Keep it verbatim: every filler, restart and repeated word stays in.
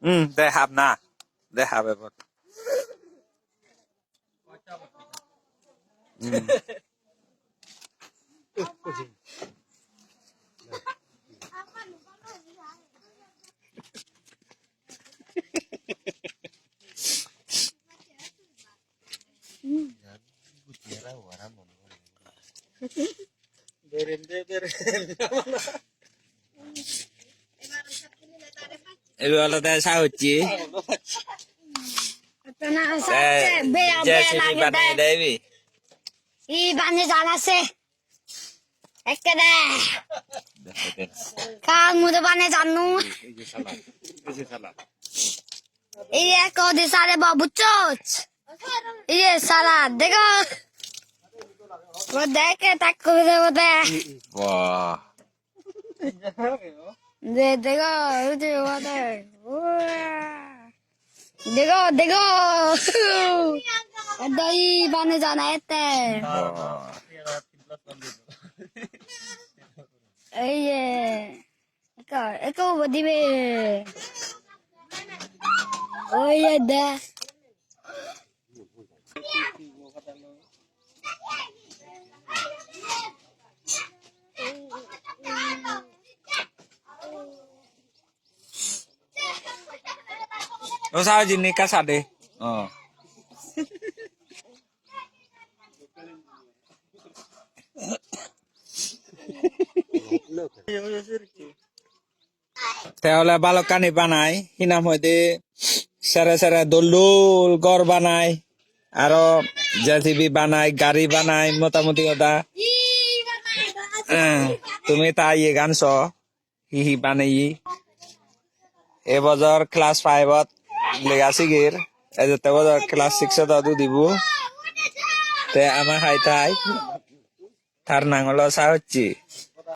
Hmm, de hab na. De hab ebot. Hmm. Ibe olode sa hocche. Tana sa Eh, hocche, beya, beya J C B lage baneye de. De ibe. I bane jana se. Ekkere. Kal mudo bane janu. Ei je salad. Ei je salad. Ei ekko di sare bo buchchot. Iye sala, dego. Bo deke takko de bo de. Wah. De, dego, uju bo de. Wah. Dego, dego. Dai bane jana ette. Wah. Iye. Ekko, ekko ubo dibe. Oye de. O sa jinni ka sade. Oh. Te ole balokkani banai, hi nang hoide sere sere dol dol ghor banai, aro J C B banai, gari banai, motamuti hoda. Eh, tumi ta iyegan so, hi hi baneye. E bojor class five-ot lega sigir, ejette bojor class six-ot udibo. Te ama hai tai. Tar nang olo Sahochi.